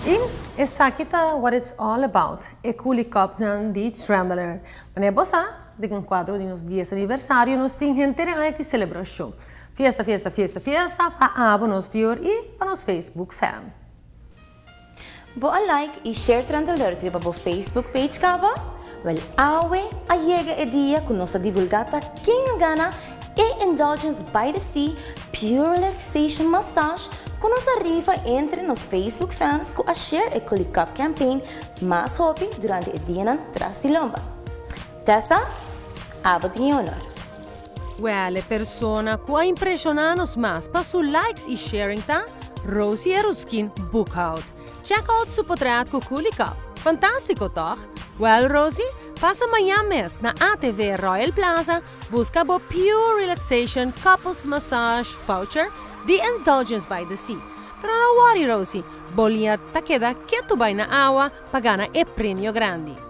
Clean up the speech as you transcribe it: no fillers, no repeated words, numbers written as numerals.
Y esaki ta what it's all about, e Coolie Cupnan di Trend Alert. Manera bo sa, den cuadro di nos 10 aniversario nos tin henter aña di celebracion. Fiesta, fiesta, fiesta, fiesta, pa abo nos viewer y pa nos Facebook fan. Bo a like y share Trend Alert riba bo Facebook page caba? Wel, awe a yega e dia cu nos a divulga ta ken a gana e Indulgence by the Sea Pure Relaxation Massage cu nos a rifa entre nos Facebook fans cu a share e Coolie Cup campaign mas hopi durante e dianan tras di lomba. Tessa, abo tin honor. Wel, e persona cu a impresiona nos mas pa su likes y sharing ta Rosie Eruskin Boekhout. Check out su portret cu Coolie Cup. Fantastico, toch? Well, Rosie, pasa mañan mes na ATV Royal Plaza, busca bo Pure Relaxation Couples Massage Voucher di Indulgence by the Sea. Pero no worry, Rosie, bo liña ta keda keto bay na awa pa gana e premio grandi.